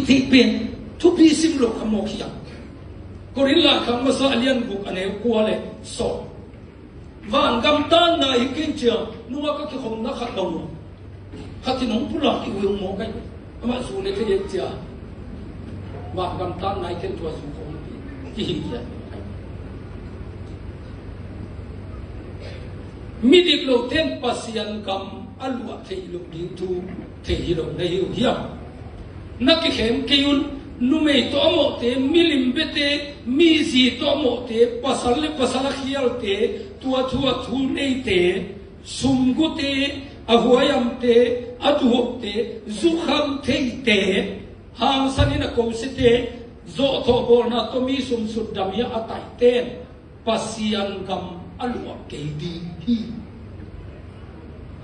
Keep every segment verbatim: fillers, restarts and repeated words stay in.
Thei pen thupi sim lo kha mawk hiam? Korin laikhak masa a lian guk a neu kua le sawm. Vangam tanna hi kei cia, nunga ka kikhopna khat lo lo. Khat in hong pulak i ui hong mawk ai. Amah zu ne thei cia. Vangam tanna hi kei tua zu khawm hi. Kihi cia. Midik lo ten Pasian gam a luah theih loh ding thu thei hi lo na hi uh hiam? Na kikhem kei un. Numei tawh a mawhte, milim biate, mizi tawh a mawhte, pasal le pasal a khialte, tua thu a thu neite, sumgute, a huaiamte, a duhopte, zukham theite, hangsan in a kosete, zawhthawh bawlna tawh mi sumsut dam hi a taihten Pasian gam a luah kei ding hi.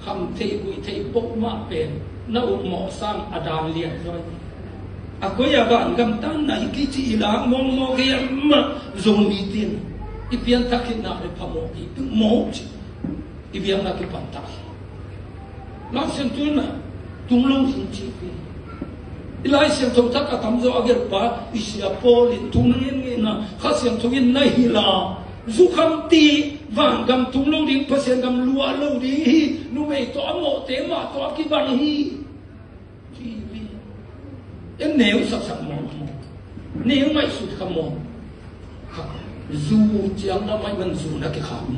Khamtheih guihtheih peuhmah pen na upmawh sang a daan lian zaw hi. A koi a vangam tanna hi kei ci i lak mawkmawk hi a mah Zomite in i pianthak khitna le phamawh hi, peuhmawh ci. I biakna kipan tak hi. Laisiangtho in a tung lo ding ci hi. I Laisiangtho thak a tamzaw a gelhpa i sia Paul in thu na ngen ngen a, Kha Siangtho in na hilh a, zukham ti, vangam tung lo ding, Pasian gam luah lo ding hi. Numei tawh a mawhte mah tawh a kibang hi. En neu saksak maw? Neu ngaihsut kha maw? Kha. Zu ciang na mai man zu na kikham hi.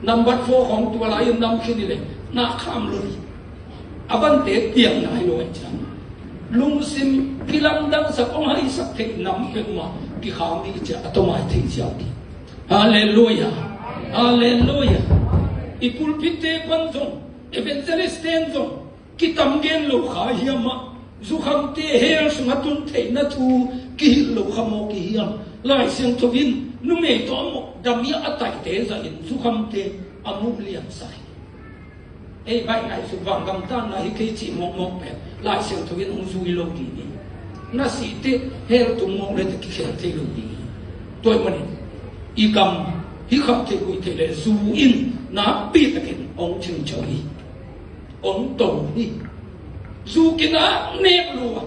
Nambat four khawng tua lai in nam khin hi le na kham lo hi. A vante tiang nai lo ai ciang. Lungsim kilamdangsak, hong haisak theih nam peuhmah kikham hi cia a tomai thei ciang hi. Halleluia. Halleluia. I pulpit te pan zong, evangelist ten zong, kitam gen lo kha hiam ah, zukhamte hell sungah tun theihna thu kihilh lo kha maw kihiam? Laisiangtho in numei tawh a mawh dam hi a taihte zahin zukhamte a muh liansak hi. Ei baih ngaihsut vangam tanna hi kei cih mawkmawk pen Laisiangtho in hong zui lo ding hi. Na sih teh hell tung mawk le teh kikhel thei lo ding hi. Tua ahih manin i gam hih khamtheih guihtheih le zu in nakpi takin hong cingco hi. Hong to hi. Zu kinak nek lua.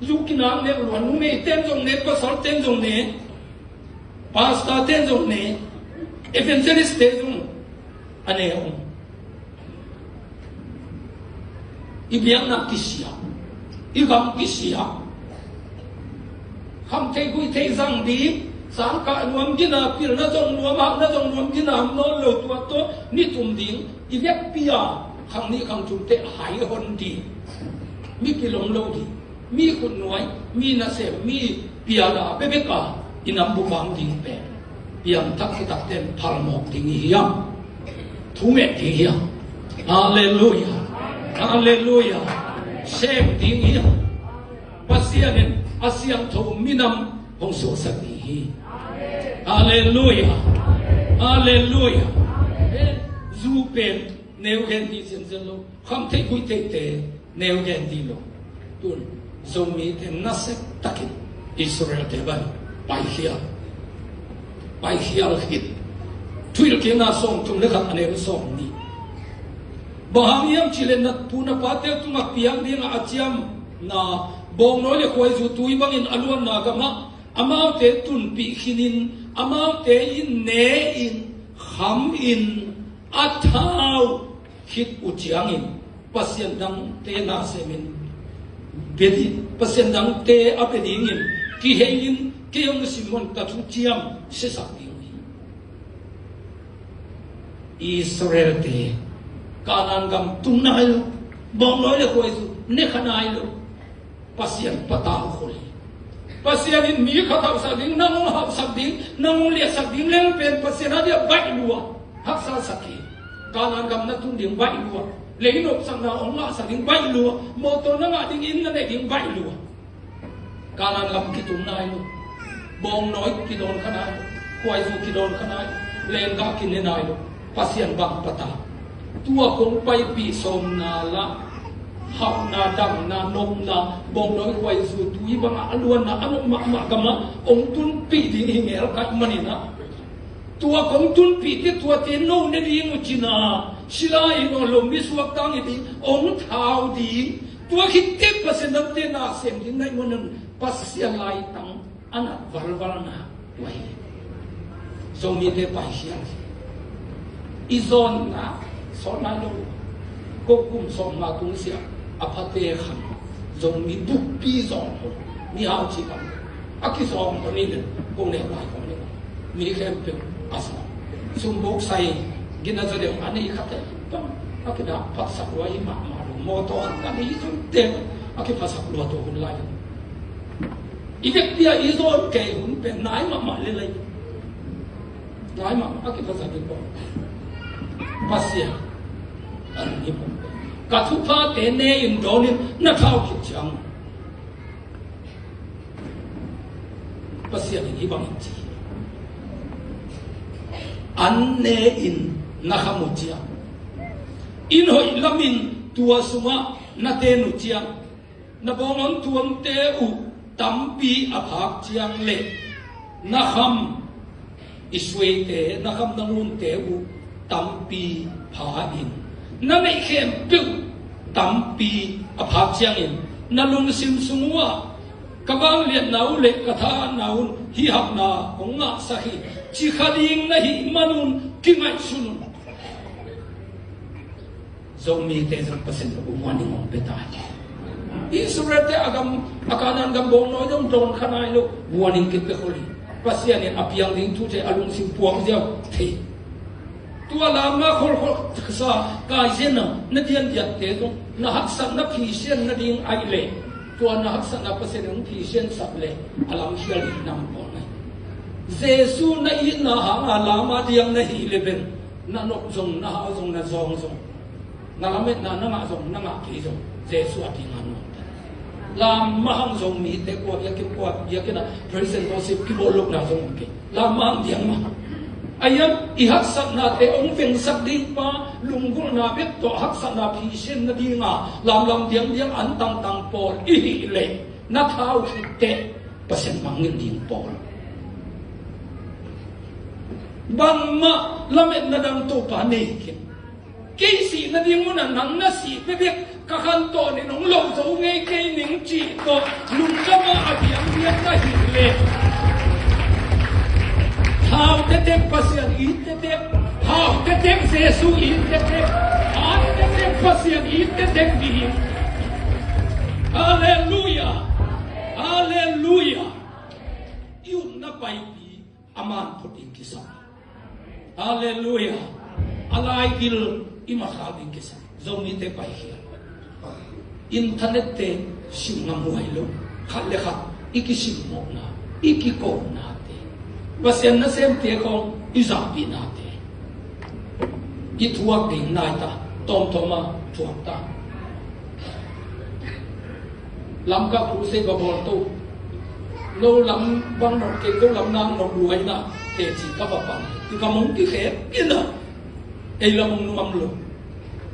Zu kinak nek lua. Numei ten zong ne, pasal ten zong ne, pastor ten zong ne, evangelist ten zong a ne om. I biakna kisia, i gam kisia. Khamtheih guihtheih zang ding, sangkah nuam gina, pilna zong nuam, hauhna zong nuam gina, nawn lo tua tawh nitum ding, i vekpi a khang nih khang thum teh hai hon ding, mipi lom lo ding, mi khutnuai, mi nasem, mi piala bekbek a i nam bupang ding pen piangthak thutak ten phalmawk ding hi hiam? Thumet ding hiam? Halleluia. Halleluia. Sem ding hiam? Pasian in a siangtho minam hong suaksak ding hi. Halleluia. Halleluia. Zu pen neu gen hi zenzen lo. Khamtheih guihtheihte neu gen dih lo. Tun Zomite nasep takin Israelte bang paikhial, paikhial khit. Thuhilhkikna sawmthum le khat a neu sawmnih. Bang hang hiam cih leh na pu na pate tungah piang dingah a ciamna bawngnawi le khuaizu tui bangin a luanna gamah amaute tunpih khinin amaute in ne-in khamin a thau khit uh ciangin Pasian dangte na semin bia ding, Pasian dangte a bia dingin kiheilin kei hong Simon ka thuciam siasak ding hi. Israelte Kanaan gam tung nai lo, bawngnawi le khuaizu ne kha nai lo. Pasian patau khol hi. Pasian in mi khat hauhsak ding, nang hong hauhsak ding, nang hong liahsak ding lel pen Pasian a dia baih lua. Haksa sak hi. Kanaan gam na tun ding baih lua. Lei nopsakna hong ngahsak ding baih lua. Mawtaw na ngah ding, inn na neih ding baih lua. Kanaan gam kitung nai lo. Bawngnawi kidawn kha nai lo. Khuaizu kidawn kha nai lo. Lenggah kine nai lo. Pasian bang pata. Tua kong paipih sawmna lah, hauhna, damna, nopna, bawngnawi khuaizu tui bangah a luanna a nop mahmah gamah hong tunpih ding hi ngel kaih maninah, tua kong tunpih teh tuate no ne ding uh cina, sila hi nawn lo, mi suakta hi ding, hong thau ding, Tua khit teh Pasian dangte na sem ding na hih manin Pasian laitang a nat valvalna tua hi. Zomite paikhiat hi. I zawnna sawt nai lo. Ko kum sawmnga tung sia a phate khang Zomi bukpi zawng ho, mihau cih bang a kizawng ho ni le, ko ne pai ko ni. Mi khempeuh a sa. Sumbuk sai gina zaw deuh a nei khat te bang a kina phatsak lua hi mahmah lo. Mawtaw khat ka nei zong te a kiphatsak lua tua hun lai. I vekpi-a i zawn kei hun pen nai mahmah lel lai. Nai mahmah a kiphatsak ding ko. Pasian, a ni pom. Ka thuphate ne-in dawnin na thau khit ciang. Pasian in hih bangin ci. An ne-in na kham uh ciang, inn hoih lamin tua sungah na ten uh ciang, na bawng hong tuamte uh tampi a phak ciang le na kham i suaite, na kham na ngunte uh tampi pha in, na neih khempeuh tampi a phak ciangin na lungsim sung uh ah ka vangliatna uh le ka thahatna un hih hakna hong ngahsak hi, ci kha ding na hih manun kingaihsun un. Zomite zong Pasian in warning hong pia ta hi. Israelte a gam, a Kanaan gam bawngnawi zong dawn kha nai lo, warning kipia khol hi. Pasian in a piang ding thute a lungsim puang ziau thei. Tua lamah kholkhol sa kaizen a na diandiatte zong na haksatna phisian nading ahih leh, tua na haksatna Pasian in hong phisiansak leh a lamkhial ding nam pawl ngai. Jesu na itna hanga lamah diang na hih leh bel na nop zong, na hau zong, na zawng zong, na lametna na ngah zong, na ngah kei zong, Jesu a dingin nuam ta. Lam mahang zong mite kua biakinn, kua biakinn ah praise and worship kibawl lohna zong om kei. Lam mahang diang mah. Ahi hang i haksatnate hong vengsak ding pa, lunggulhna bek tawh haksatna phisian nadinga lamlam diangdiang an tangtang pawl i hih leh na thau khit teh Pasian mangngilh ding pawl. Bangmah lametna dang Topa nei khin. Kei sih nading un ah nang na sih bekbek ka khantawn in hong lo zo ngei kei ning cih tawh lungdam a a biakpiak na hih leh, thau tektek Pasian it tektek, thau tektek Jesu it tektek, thau tektek Pasian it tektek ding. Halleluiah. Halleluiah. I upna paipi a man phut ding kisam. Halleluiah. A laigil i makhal ding kisam. Zomite paikhia. Internet te sim ngam huai lo. Khat le khat i kisimmawhna, i kikonate, Pasian nasemte khawng i zahpihnate, i thuak ding nai ta. Tawmtawm a thuak ta. Lamka crusade va bawl to. No lam bang nop kei, ko lam nang nop luai na, teci ka va pan. I ka mong kikhep ina. Ei lam hong nuam lo.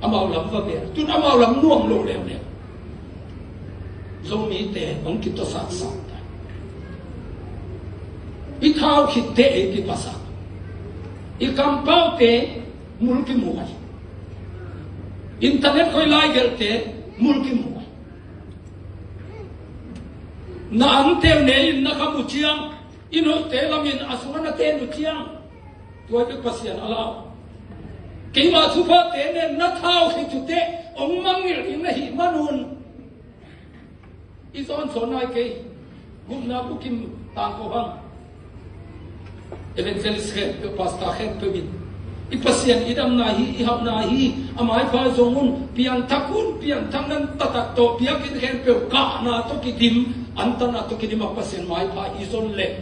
Amau lam va bel. Tun amau lam nuam lo leuleu. Zomite hong kitawsat sat ta. I thau khitte ei kiphasak. I kampaute mulkimhuai. Internet khoi laigelhte mulkimhuai. Na angteu ne-in na kham uh ciang, i note lamin a sungah na ten uh ciang, tua bek Pasian a lau. Keima thuphate nen na thau khit uh teh hong mangngilh ding na hih manun. I zawnsawn nai kei. Gupna bukim tangko hang. Evangelist khempeuh, pastor khempeuh in, i Pasian i damna hi, i hauhna hi. A maipha zong un, pianthak un, pianthak nan taktak tawh biakinn khempeuh kahna tawh kidim, antanna tawh kidim a Pasian maipha i zon leh,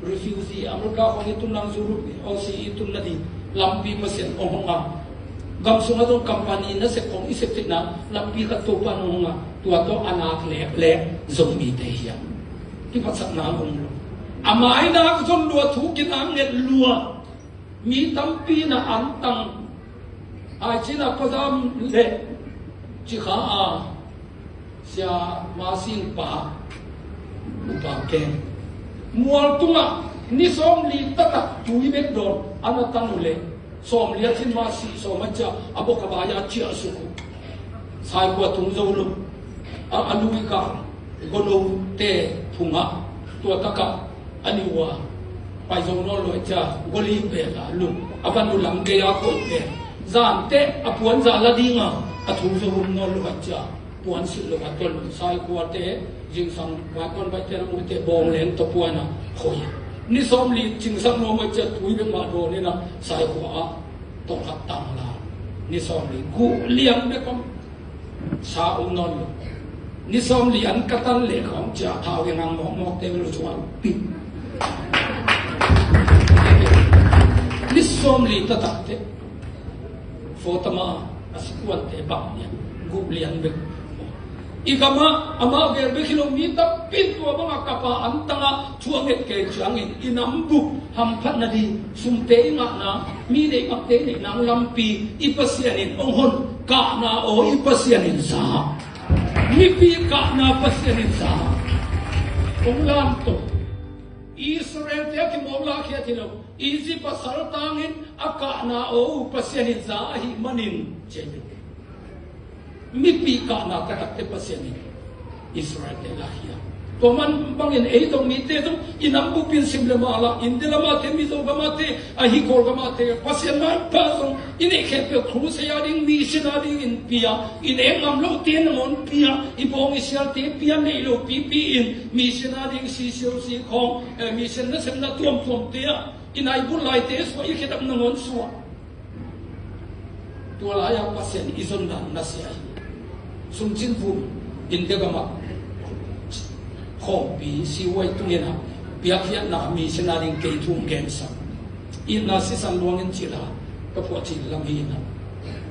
refugee, America khong i tun nang, Europe, Aussie i tun nading lampi Pasian hong hong a. Gam sungah zong company nasep khong i sep theihna lampi khat Topa nong hong a. Tua tawh a nak leklek Zomite hiam? Kiphatsakna om lo. A mai nak zon lua, thu kinak nget lua. Mi tampi na antang. Ai cina pazam le cikha a Sia Masing pa, upa keng, mual tungah ni sawmli taktak tui bek dawn a na tang uh leh, sawmli a cin ma sih, sawm a ciah a bawk a bai a ciah suk uh. Saikhua tung zo lo. A, a lui ka gonote phungah tua takah a niu a pai zo nawn lo a cia, goli bek a lung a van uh lam gei a koih bek. Zante a puanza la dinga a thu zo um nawn lo a cia, puan silh lo a tuan lo. Saikhuate zingsang baikuan baite na muhte bawng leng tawh puan a khoi. Ni sawmli cingsak nuam a cia tui bek mah dawn ina saikhua ah tawngkhat tang la. Ni sawmli guh lian bek om. Sa um nawn lo. Ni sawmli an ka tan leh khawng cia thau i ngang mawkmawkte lo sual pi. Ni sawmli taktakte. Fotama a sikuante bang lian. Guh lian bek. I gamah amah vel bek hi lo mi tampi tua bangah kapa an tangah thu a nget kei ciangin i nambup hamphat nading, sumte i ngahna, mi neih makte i neihna lampi i Pasian in hong hon, kahna aw i Pasian in za. Mipi kahna Pasian in za. Hong lamto. Israel-te a kimawk lakkhiat hi lo. Egypt a saltangin a kahna aw uh Pasian in za ahih manin. Mipi kahna taktakte Pasian in Israel-te lakhia. Tua man bangin ei zong mite zong i nam bupin sim le mah la, India lamate, Mizo gamate, ahi Kawl gamate, Pasian maipa zong i neih khempeuh crusade a ding, mission a dingin pia, i nek ngam lote nangawn pia, i bawng i sialte pia, neih lo pipi in mission a ding, C C O C khawng, eh, mission nasepna tuamtuamte ah i naibul laite suah i khedap nangawn suah. Tua lai-ah Pasian i zon dan nasia hi. Sumcin vum India gamah khawmpi siuai tungin ah piakkhiatna mission a ding kei thu hong gensak. Itna sisan luangin cila ka phuah cil lam hi in ah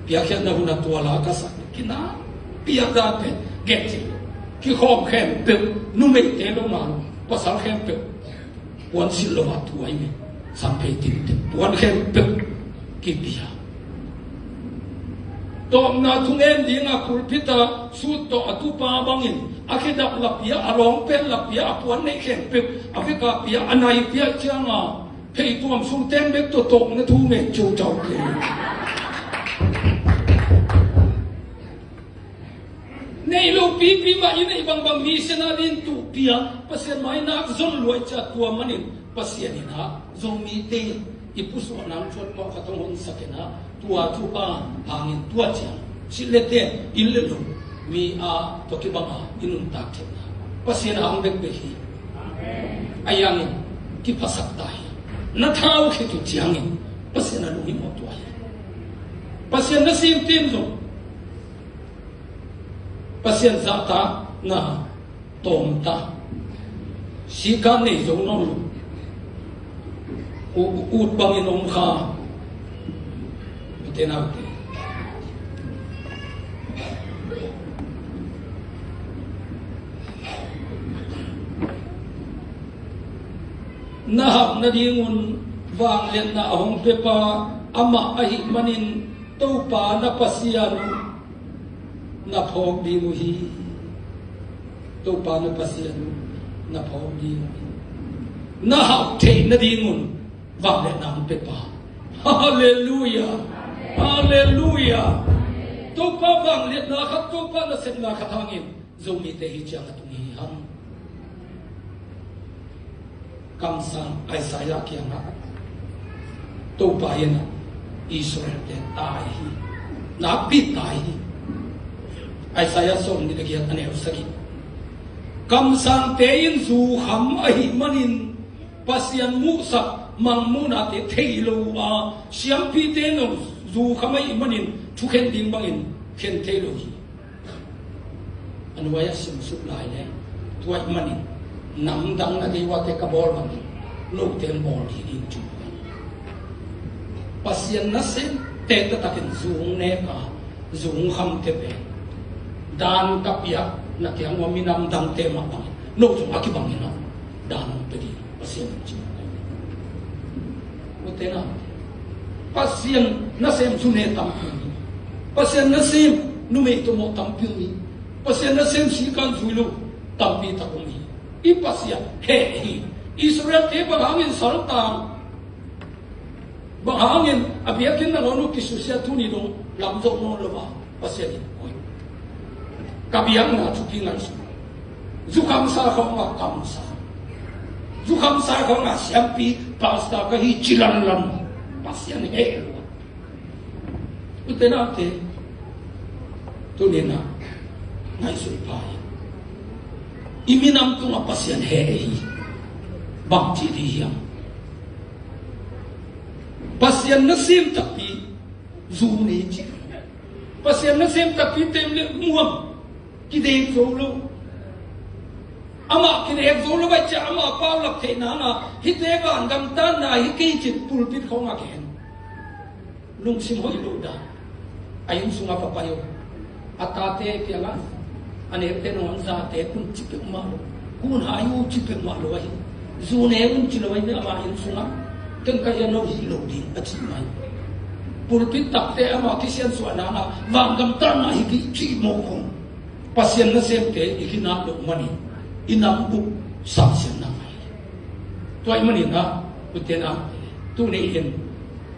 piakkhiatna hun a tua la ka sak kina piak dan pen gen cil kikhawm khempeuh numeite lo ma lo pasal khempeuh puan silh lo a tuai mi. Samphei tintin puan khempeuh kipia. Tawpna thungen dingah pulpit ah sut tawh a tupa bangin a khedap lapia, a lawngpen lapia, a puan neih khempeuh a veka pia, a nai pia cianga phei tuam sung ten bek tawh tawpna thu ngen cocau kei. Nei lo pipi mah i neih bangbang mission a ding tuh pia, Pasian mai nak zon luai cia tua manin Pasian in ah Zomite i pusuahna ang cuan mawh khat hong honsak in ah tua thupha hangin tua ciang silh le ten inn le lo mi a tua kibang a i nuntak theihna Pasian a hang bekbek hi. A hangin kiphasak ta hi. Na thau khit uh ciangin Pasian a lunghimawh tua hi. Pasian na sim tim zong Pasian zahtakna tawmta. Sikan nei zo nawn lo. U-, ut bangin om kha. Ute naute. Na hauh nadingun vangliatna a hong pepa amah ahih manin Topa na Pasian na phawk ding uh hi. Topa na Pasian na phawk ding uh hi. Na hauh theih nadingun vangliatna hong pepa. Halleluia. Halleluia. Topa vangliatna khat, Topa nasepna khat hangin Zomite hi ciang a tung hi hang. Kamsang Isaiah kiangah Topa in ah Israel-te tai hi. Nakpi tai hi. Isaiah sawm nih le giat a neu sagih. Kamsangte in zukham ahih manin Pasian muhsak mangmuhnate thei lo a, siampite in zukham ahih manin thukhen ding bangin khen thei lo hi. A nuai a simsuk lai le tuaih manin namdang na dei uate ka bawl bangin note bawl ding hi cu. Pasian nasemte taktakin zung neka zung khamte pen dan ka piak na kiang ua minam dangte mah bangin no zong a kibangin a dan hong pe ding. Pasian in cih. Ute naute, Pasian nasem zune tampi um hi. Pasian nasem numei tawmawh tampi um hi. Pasian nasem sikan zui lo tampi tak um hi. I Pasian heh hi. Israel-te bang hangin saltang, bang hangin a biakinn nangawn uh kisusia tuni dong lam zo nawn lo a Pasian in koih. Ka biakna thupi ngaihsun. Zukhamsa khawngah kamsa. Zukhamsa khawngah siampi, pastor ka hi ci lanlan. Pasian heh lua. Ute naute, tuni-in ah ngaihsun pah in. I minam tungah Pasian heh hi. Bang ci ding hiam? Pasian nasem takpi zu nei ci. Pasian nasem takpi tem le muam, kidek zo lo. Amah kidek zo lo ahih ciang amah paulap theih nangin, hihte vangam tanna hi kei cin pulpit khawngah gen. Lungsim hoih lo dan. A inn sungah va pai un. A tate kiangah, a nekte nangawn zate kun ci peuhmah lo. Kun hai uh ci peuhmah lo ahi. Zu ne un ci lo ahi, ama inn sungah. Ken ka hia, no hih lo ding a ci mai. Pulpit takte ama kisiansuah nangin, vangam tanna hi kei ci mawk khong. Pasian nasemte i kinat loh manin i nam uk samsiat nang ahi. Tua ahih manin ah, ute naute, tuni-in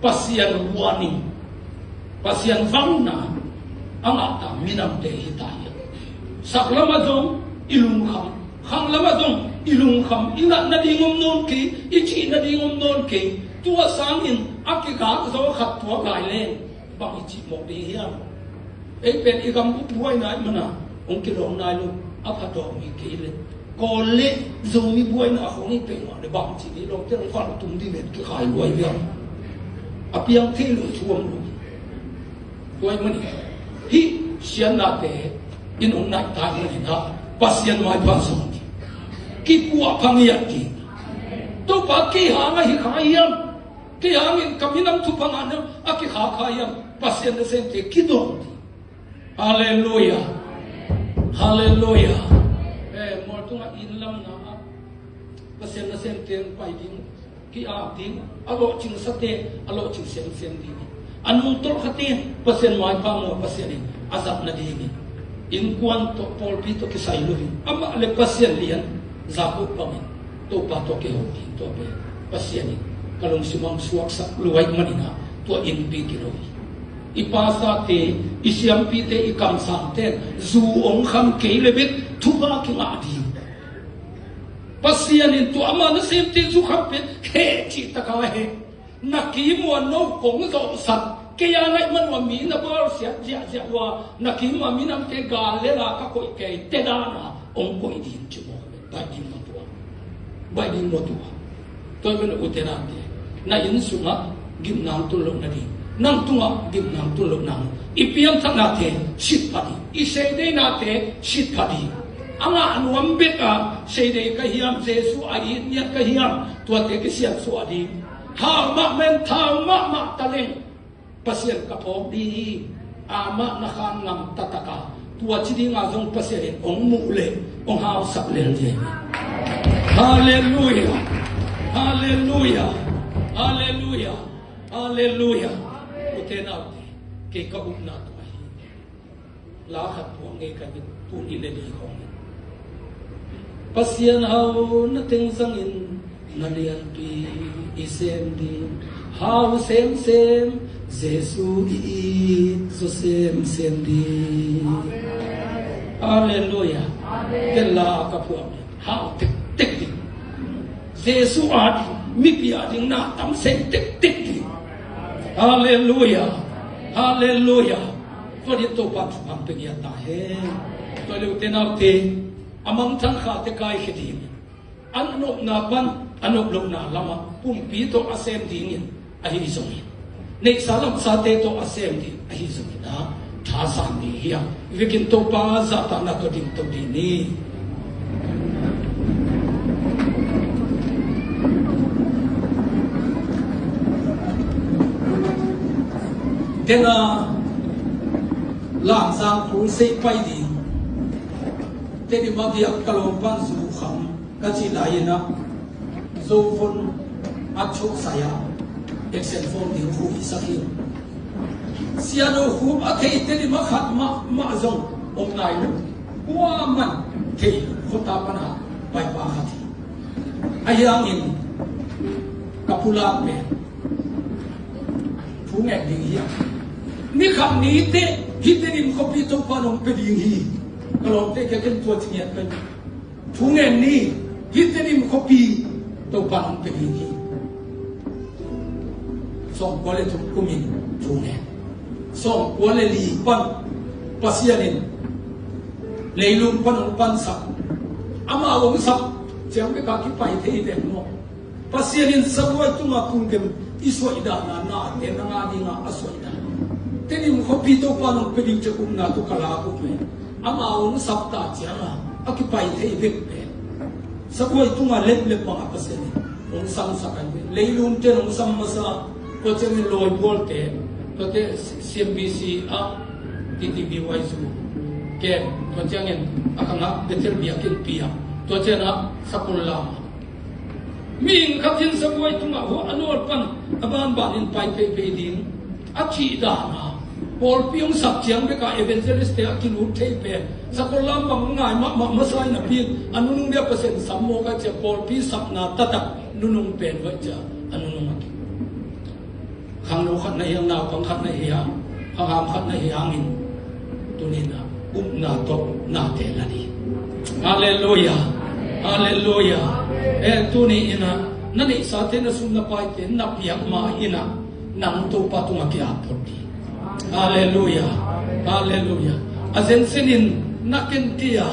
Pasian warning, Pasian vangna a ngahta minamte hi ta hi. Sak lamah zong i lungkham, khang lamah zong i lungkham, i natna ding om nawn kei, i cih nading om nawn kei. Tua sangin a kigak zaw khat tuak lai leng bang i cih mawk ding hiam? Ei pen i gam buaina ahih manin hong kilawm nai lo, a pha dawng hi kei leh. Kawl le Zomi buaina khawng hi peuhmah leh bang ci ding, lawmte hong kal tum ding leh kikhai lua hi viau. A piang thei lo, thuam lo. Tua ahih manin hih siatnate in hong naih ta ahih manin ah, Pasian maipha zong ding, kikuah pha ngiat ding. Topa, kei hang a hi kha hiam? Kei hangin ka minam thupha ngahna a kikha kha hiam? Pasian nasemte kidawng ding. Halleluiah. Halleluiah. Eh, mual tungah inn lamna ah Pasian nasemte hong pai ding, ki-ap ding, a lawhcingsate a lawhcing semsem ding. A nungtolh khatin Pasian maipha maw, Pasian in a zat nadingin innkuan tawh, pawlpi tawh kisai lo hi. Amah le Pasian lian, Jakob bangin Topa tawh kihong ding, tua pen Pasian in ka lungsim ah suaksak lua ahih manin ah, tua innpi kilo hi. I pastorte, i siampite, i kamsangte in zu hong kham kei le bek thupha kingah ding. Pasian in tua ama nasemte zu kham pen heh cih takin heh. Na kim uh a no kong zawhsak, kei a naih man uh a mi na bawlsiat ziahziah uh a, na kim uh a minamte gal le la ka koih kei, te dan a hong koih ding ci mawk. Baih ding maw tua? Baih ding maw tua? Tua ahih manin ute naute, na inn sungah gimna hong tun loh nading, nang tungah gimna hong tun loh nading, i pianthaknate sit pha ding, i seideinate sit pha ding. A ngah nuam bek a, seidei ka hiam, Jesuh a it ngiat ka hiam, tuate kisiansuah ding. Hau mahmah in, thau mahmah taleng, Pasian ka phawk ding hi. Amah na khan ngam taktak a, tua ci ding a zong Pasian in hong muh leh hong hausak lel ding hi. Halleluiah. Halleluiah. Halleluiah. Halleluiah. Ute naute, kei ka upna tua hi. La khat puak ngei ka hi, tuni le li khawng hi. Pasian hau na teng zangin na lianpi i sem ding. Hau semsem, Jesuh i it zaw semsem ding. Halleluiah. Ken la ka puak hi. Hau tektek ding. Jesuh a ding, mipi a ding na tam sem tektek ding. Halleluiah. Halleluiah. Tua ding Topa thupha pia ngiat ta hen. Tua leh ute naute, a mangthang khate kaikhia ding, a nopna pan a nop lohna lamah pumpi tawh a sem dingin ahi zongin, neihsa lamsate tawh a sem ding ahi zongin ah, thasan ding hi a, i vekin Topa zahtakna tawh dingto ding ni. Tena Lamzang Crusade pai ding, Tedim a biak ka lawmpan Zu Kham ka cih lai-in ah, Zo phone a thuak sai a, action phone ding khuh i sak hi. Siano Khup a thei Tedim a khat mahmah zong om nai lo. Kua man thei lo, khuata pan a paipa khat hi. Ahi hangin ka pulak pen thu ngen ding hi a, ni khat ni teh hih Tedim khuapi Topa in hong pia ding hi. Ka lawmte kiangah ken tua ci ngiat ka hi. Thu ngen ni, hih Tedim khuapi Topa in hong pia ding hi. Sawmkua le thum kumin thu ngen. Sawmkua le li pan Pasian in leilung pan hong pansak. Amah hong sap ciang bek a kipai thei hi ve maw. Pasian in sabuai tungah kulgem i suaih dan a, nate nang a dingin a suaih dan. Tedim khuapi Topa in hong pia ding ci-a upna tawh ka lak uh hi. Amah hong sap ta ciangin a kipai thei bek pen sabuai tungah leplep bangin Pasian in hong samsak hi. Leilungte in hong sam masa, tua ciangin lawibualte, tuate C M B C ah, T T B Y zu kem, tua ciangin a khangah Bethel biakinn piak, tua ciangin a sakol lam. Mihing khat in sabuai tungah hua a nawl pan a banbanin pai peipai ding a cih dan a, pawlpi hong sap ciang bek a evangelist-te a kilut thei pen sakol lam bang ngai mahmah masa hi napi in a nunung bek Pasian sam mawk a, cia pawlpi sapna taktak nunung pen vai cia a nunung a ki. Khangno khat na hi hang, naupang khat na hi hang, khangham khat na hi hangin, tuni-in ah upna tawh nate la ding. Halleluiah. Halleluiah. Eh, tuni-in ah na neihsate, na sum na paite na piak ma-in ah nang Topa tungah ki-ap phot ding. Halleluiah. Halleluiah. A zenzen in na ken kei a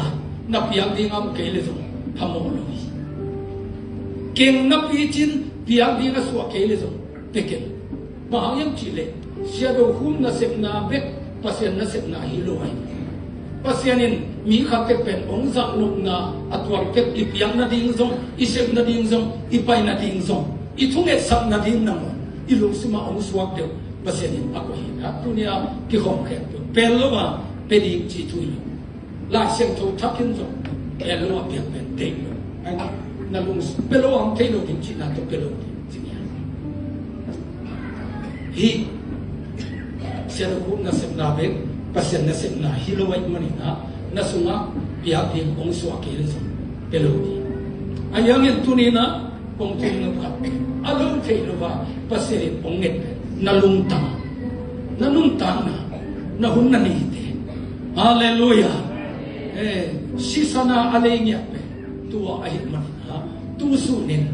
na piak ding a om kei leh zong phamawh lo hi. Keng napi cin piak ding a suah kei leh zong pia ken. Bang hang hiam cih leh Sia Do Khum nasepna bek Pasian nasepna hi lo hi. Pasian in mi khat tek pen hong zak nopna a tuak tek, i piak nading zong, i sep nading zong, i pai nading zong, i thungetsak nading nangawn i lungsim ah hong suak deuh Pasian in a koih hi. A tuni-a kikhawm khempeuh pel lo a pia ding cih thu hi lo. Lai Siangtho Thak in zong pel lo a piak pen deih lo. Ahi hang na lungsim, pia lo a hong thei lo ding cihna tawh pia lo ding ci hi. Hih Sia Do Khum nasepna bek Pasian nasepna hi lo ahih manin ah na sungah piak ding hong suah kei leh zong pia lo ding. Ahi hangin tuni-in ah kong thum nop khat, a lo thei lo a Pasian in hong nget na lungtang, na nuntakna, na hun na neite. Halleluiah. Eh, sisan a a lei ngiat pen tua ahih manin ah, tu sunin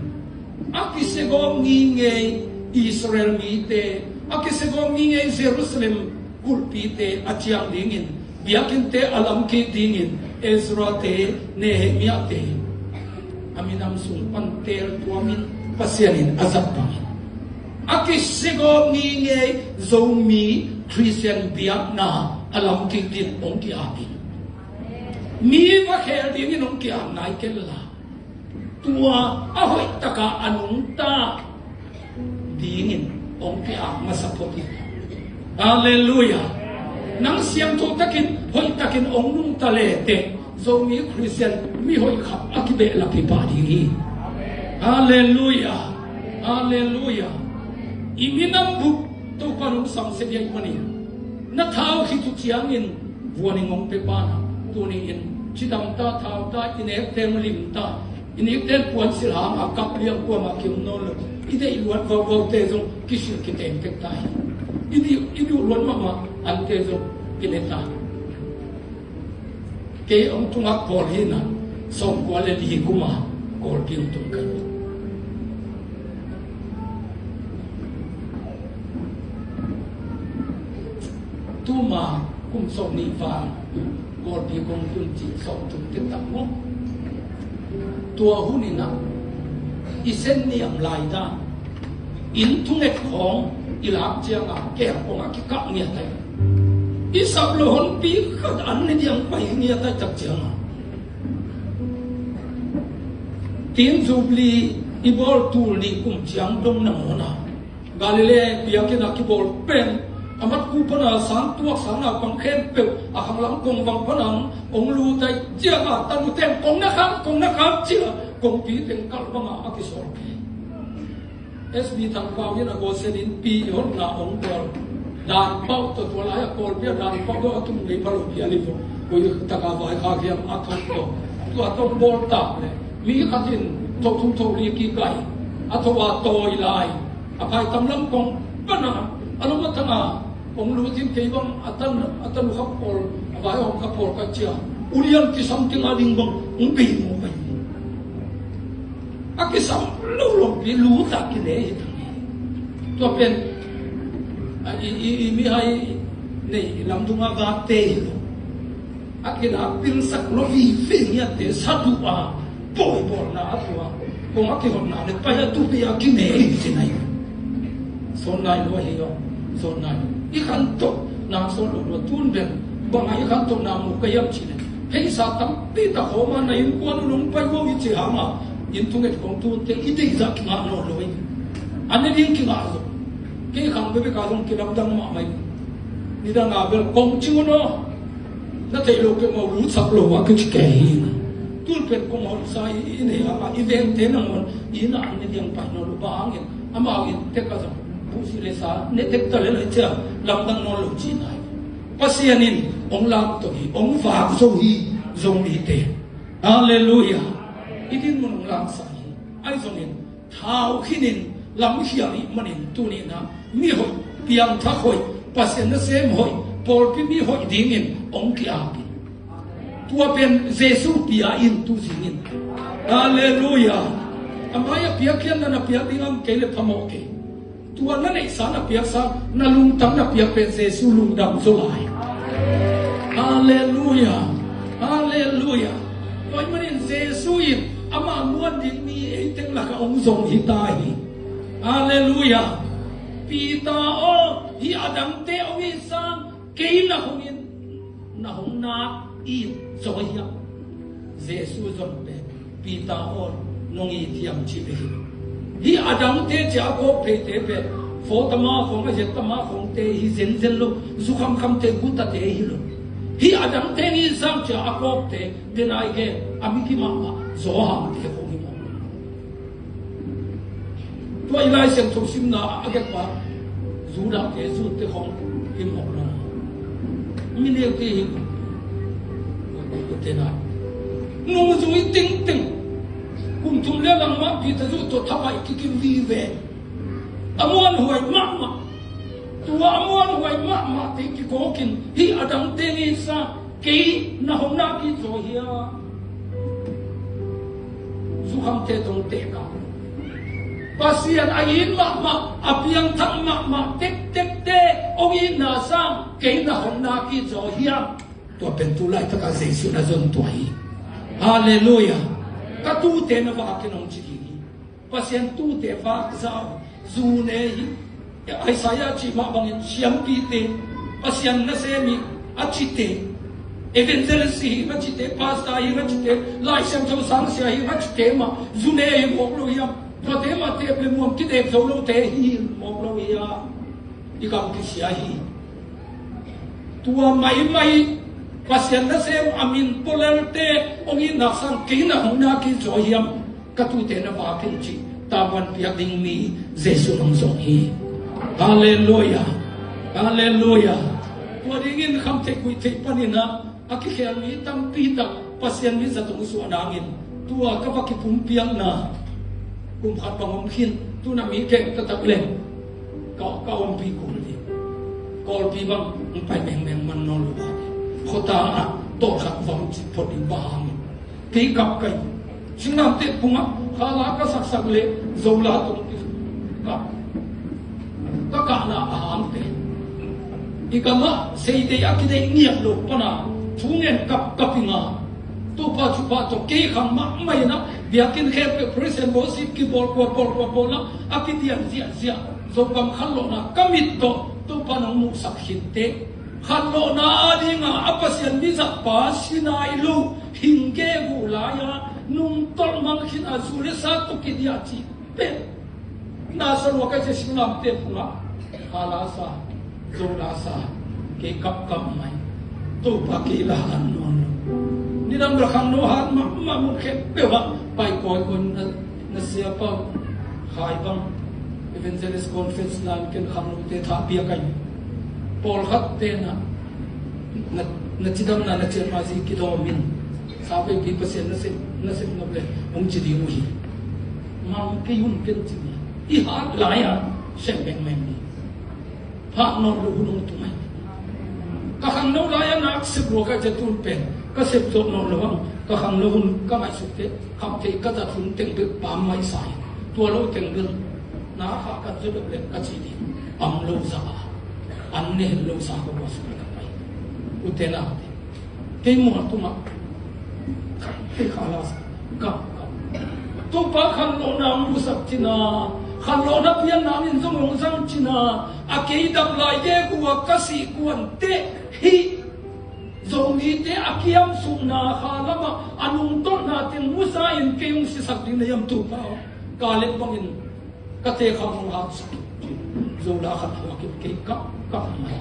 a kisiagawp ngingei Israel mite, a kisiagawp ngingei Jerusalem kulhpite a ciang dingin, biakinnte a lam kik dingin Ezra-te, Nehemiah-te a minam sung pan teel tuamin Pasian in a zat bangin a kisiagawp ngingei Zomi Khristian biakna a lam kik dingin hong ki-ap in, mi va khel dingin hong ki-ap nai kei la, tua a hoih takin a nungta dingin hong ki-ap masa phot hi. Halleluiah. Nang siangtho takin, hoih takin hong nungta le teh, Zomi Khristian mi hoih khat a kibehlap hi pah ding hi. Halleluiah. Halleluiah. I minam bup Topa in hong samsia ding ahih manin, na thau khit uh ciangin vuan in hong pia pa in ah, tuni-in cidam ta, thau ta, i nekte hong lim ta, i nekte in puansilh hang a kap liang kuamah kiom nawn lo. I deih luat vauvaute zong kisil kiteng tek ta hi. I duh, i duh luat mahmah ante zong kine ta. Kei hong tungah Kawl hi in ah, sawmkua le li kum a Kawlpi hong tung ka hi. Tuma kum sawmnih val Kawlpi kong tun cih sawmthum te tak maw. Tua hun in ah i sen niam lai dan, inn thunget khawng i lak ciangin keng pongah kikah ngiat ahi. I sap loh honpi khat an ne diang pai ngiat ahi tak ciangin, Tin Jubilee i bawl tul nih kum ciang dong nangawn a, Galilee biakinn a kibawl pen a matku pana sang tuak sang naupang khempeuh a khanglam kongvang pana hong lut ahi ciangin, tanute in kong na kham, kong na kham ci-a kongpi teng kalh bangin a kisawl kei. S B Thangpau in a gawsen in pi i hotna hong bawl. Danpauh tawh, tua lai-a Kawlpi ah Danpauh tawh a tum ngei pha lo pi a li vo. Koi taka vaikhak hiam a thok tawh, tua tawh hong bawl tak leh, mi khat in tho thum tho li kik ahi. A tho a tawi lai, a phaitam lam kong pana a lom a tang a hong lut in, kei bang a tan, a tanu kha pawl, a vai a om kha pawl ka ci a, Ulian kisam teng a ding bang hong bei maw pai. A kisam lo lo pi lu ta kine hi ta. Tua pen a i i i mihai nei lamdung a vate hi lo. A kila pilsak lo vive ngiatte sa duh a pawi bawlna a tua kong a kihotna le pai a tupi a kine hi ci nai. Sawn nai lo ahi aw. Sawn nai. I khantohna sawn lo lo tun pen bang a i khantohna mu ka hiam ci le pheisa tampi tak khawm a na innkuan uh nong pai uh i ci hang a inn thunget kong tunte i deih zah kingah nawn lo hi. A ne ding kingah zo. Kei khang bebek a zong kilamdang mahmah hi. Nidang a bel kong cing un aw. Na theih loh peuhmah uh sak lo a kici kei hi. Tun pen kong honsa i i nei a i vengte nangawn i na an ne diang pai nawn lo bang hangin amau in tek a zong buhsi le sa ne tek ta le lai cia lamdang nawn lo ci nai. Pasian in hong lamto hi, hong vak zo hi, zo nite. Halleluiah. I dinmun hong lamsa hi. Ahi zongin thau khinin lamkhial ih manin tuni-in ah mihoih, piangthak hoih, Pasian nasem hoih, pawlpi mi hoih dingin hong ki-ap hi. Tua pen Jesu pia in tu zingin. Halleluiah. A mai a piakkhiatna na piak ding a om kei le phamawh kei. Tua na neihsa na piaksa na lungtang na piak pen Jesu lungdam zaw lai. Halleluiah. Halleluiah. Tua ahih manin Jesu in ama muan ding mi ei teng lakah hong zong hi ta hi. Halleluiah. Peter aw, hih a dangte hong it sang kei na hong in na hong nak it zaw hiam? Jesu zon pen Peter aw nong it hiam ci ve hi. Hih a dangte cia a kawk theite pen fo tama khong a zet tama khongte hi zenzen lo, zu khamkhamte gutate hi lo. Hih a dangte ni sang cia a kawkte denai gen a miki mahmah Johan te khong hi maw? Tua i Lai Siangtho simna a gekpa Judahte Zute khong hi mawk lo. Mi neu te hi. Tua te nai nungzui tingting kum thum le langmah Peter Zu tua thapai kikim vive. A muanhuai mahmah. Tua a muanhuai mahmah te kikawkin hih a dangte ni sa kei na hong nak it zaw hiam? Zu khamte tong teka Pasian a it mahmah a piangthak mahmah tektekte hong itna sang kei na hong nak it zaw hiam? Tua pen tu laitaka Jesu na zon tua hi. Halleluiah. Ka tute na vakin hong ci ding hi. Pasian tute vak zau zu ne hi. Isaiah cih mah bangin siampite, Pasian nasem hi a cite, evangelist hi a cite, pastor hi a cite, Lai Siangtho sangsia hi a cite mah zu ne hi mawk lo hiam? Tuate mah tep le muam kidek zo lote hi mawk lo hiam? I kam kisia hi. Tua maimai Pasian nasem a min polelte hong itna sang kei na hong nak it zaw hiam? Ka tute na vakin ci tavuan piak ding mi Jesu nong zong hi. Halleluiah. Halleluiah. Tua dingin khamtheih guihtheih panin ah a kikhel mi tampi tak Pasian mi zat hong suah nangin tua ka va kipumpiakna kum khat bang om khin. Tuna mi keng taktak leng ka, ka ompih kul ding. Kawlpi bang hong pai mengmeng man nawn lo a, khuata ah tawh khat va hong cih phot ding bang hangin kei kap kai. Singlamteh phungah khala ka saksak le Zola tawh kap. Ka kahna a hangte i gamah seidei a kideih ngiat lo pana thu ngen kapkap inga Topa thupha tawh kei khang mahmah inah biakinn khempeuh praise and worship kibawl kuabawl kuabawl a a kidian ziahziah Zogam khanlawhna ka mit tawh Topa nong muhsak khinte khanlawhna a dinga a Pasian mizatpa sinai lo hingge guh lai-a nungtolh mang khin a zu le sa tawh kidiah cih pen na sa lua ka cia singlamteh phungah khala sa Zola sa kei kapkap mai. Topa kei la han nawn lo. Nidang bel khangno han mahmah mun khempeuh ah pai kawikawi na, na siapa uh khai bang evangelist conference line ken khangnote thah bia kai. Pawlkhat te na, na, na cidamna na cianma zi kidawm in sa veipi Pasian na sem, na sem nop le hong ci ding uh hi. Mang kei hun ken ci ni. I hat lai-a sem bengmeng ni. Phak nawn lo hun hong tung ahi. Ka khangno lai-a nak sep lua ka cia tun pen Ka sep zawh nawn lo ang, ka khangno hun ka ngaihsut teh, khamtheih ka zat hun teng bel pam maisa hi. Tua lo teng bel na kha kan zaw deuh leng ka ci ding. Am lo za a, an ne hel lo sa ka buaisuak ka pai. Ute naute, kei mual tungah khamtheih kha la sa ka, ka. Topa khanlawhna hong musak cin a, khanlawhna pianna in zong hong zang cin a, a kei dam lai gegu a ka sih kuan teh hih Zomite a kiamsukna kha lamah a nungtolhna teng musa in kei hong sisak ding na hiam Topa aw? Kaleb bangin ka tekham hong haksak. Zola khat thuakin kei kap kap mai.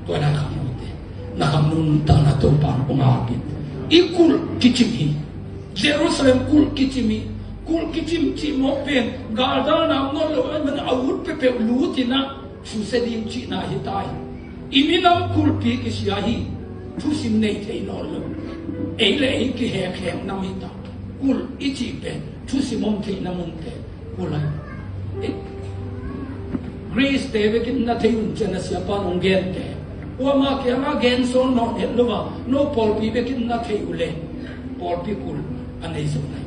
Tua lai khangnote, na khangno nuntakna Topa hong hapin. I kulh kicim hi. Jerusalem kulh kicim hi. Kulh kicim cih mawk pen galdalna om nawn lo ahih manin a ut peuhpeuh lutin ah susia ding cihna hi ta hi. I minam kulhpi kisia hi. Thusim nei thei nawn lo. Ei le ei kihekhek nam hi ta. Kulh i cih pen thusim om theihna munte kulh ahi. Greece te bekin na thei un ci-a na siapa in hong gente. Kuamah kiangah gen sawn nawn het lo a, no pawlpi bekin na thei uh leh pawlpi kulh a nei zo nai.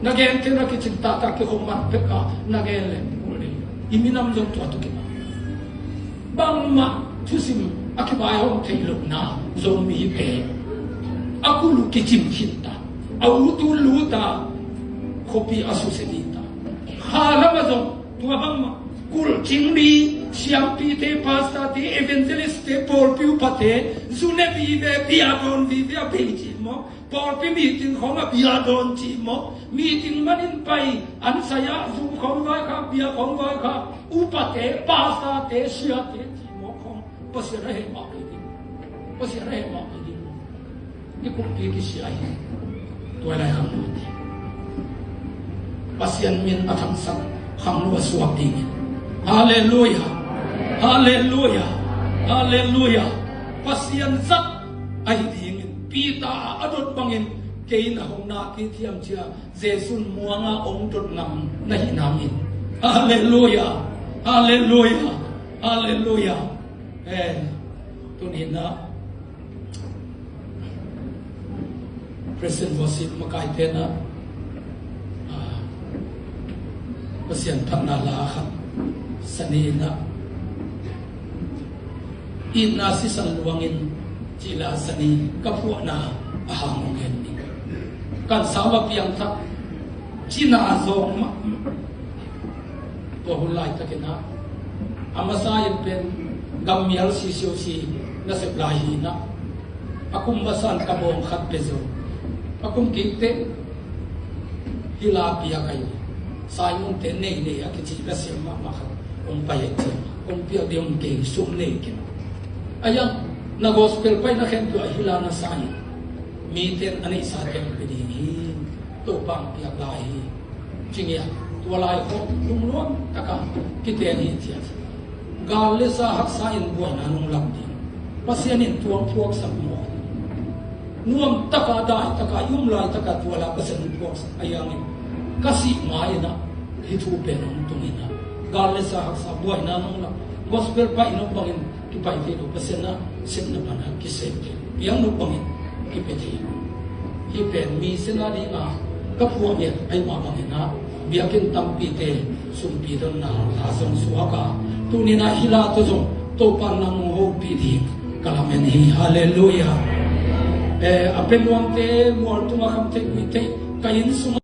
Na gente na kicing taktak kikhop man pek a na gen leh kulh nei. I minam zong tua tawh kipan. Bangmah thusim a kivaihawm theih lohna Zomite a kulh uh kicim khin ta, a ut uh lut a, khuapi a susia ding ta. Kha lamah zong tua bangmah kulh cing mi siampite, pastorte, evangelistte, pawlpi upate, zu ne vive, bia dawn vive a bei cih maw? Pawlpi meeting khawng a bia dawn cih maw? Meeting manin pai, an sai-ah zu khawng vaikhak, bia khawng vaikhak, upate, pastorte, siate cih maw khawng Pasian a heh mah kei ding. Pasian a heh mah kei ding. I kulhpi kisia hi. Tua lai khangno te, Pasian min a thangsak khangno a suak dingin. Halleluiah. Halleluiah. Halleluiah. Pasian zat ahi dingin. Peter a a dot bangin kei na hong nak kei thiam ci-a Jesu in muanga hong dot ngam na hih nangin. Halleluiah. Halleluiah. Halleluiah. Eh, tuni-in ah Praise and Worship makaite in ah, ah, Pasian phatna la khat sani in ah, itna sisan luangin cih la sani ka phuahna a hang hong hen ding. Kan sau a piangthak cina zawng mah. Tua hun laitakin ah a masa in pen gammial sisiusi nasep lai hi in ah, a kum masa in ka bawng khat pia zo. A kum kik teh hih la piak ahi. Simon te nei nei a kici la siam mahmah khat hong pai a ci. Hong piak ding hong kei, sum nei kei. A yang na gospel pai na khen tua hih la na sa hi. Mite in a neihsa teng pia ding hi. Topa hong piak lai hi. Ci ngiat, tua lai khawng lungnuam taka kiteng hi ci a ci. Gal le sa haksa in buaina nong lak ding. Pasian in tua hong phuaksak maw? Nuam taka, dai taka, i um lai taka tua la Pasian hong phuaksak a, a yang in ka sih ma in ah hih thu pen hong tung in ah, gal le sa haksa buaina nong lak, gospel pai nop bangin kipai thei lo, Pasian a sepna pan a kisem thei lo, piang nop bangin kipia thei lo. Hih pen mi sena ding a ka phuah ngiat ahi mah bangin ah biakinn tampite sumpi donna la zong suak a, tuni-in ah hih la tawh zong Topa in nang hong hopih ding ka lamen hi. Halleluiah. Eh, a pia nuamte, mual tungah khamtheih guihtheih, ka inn sungah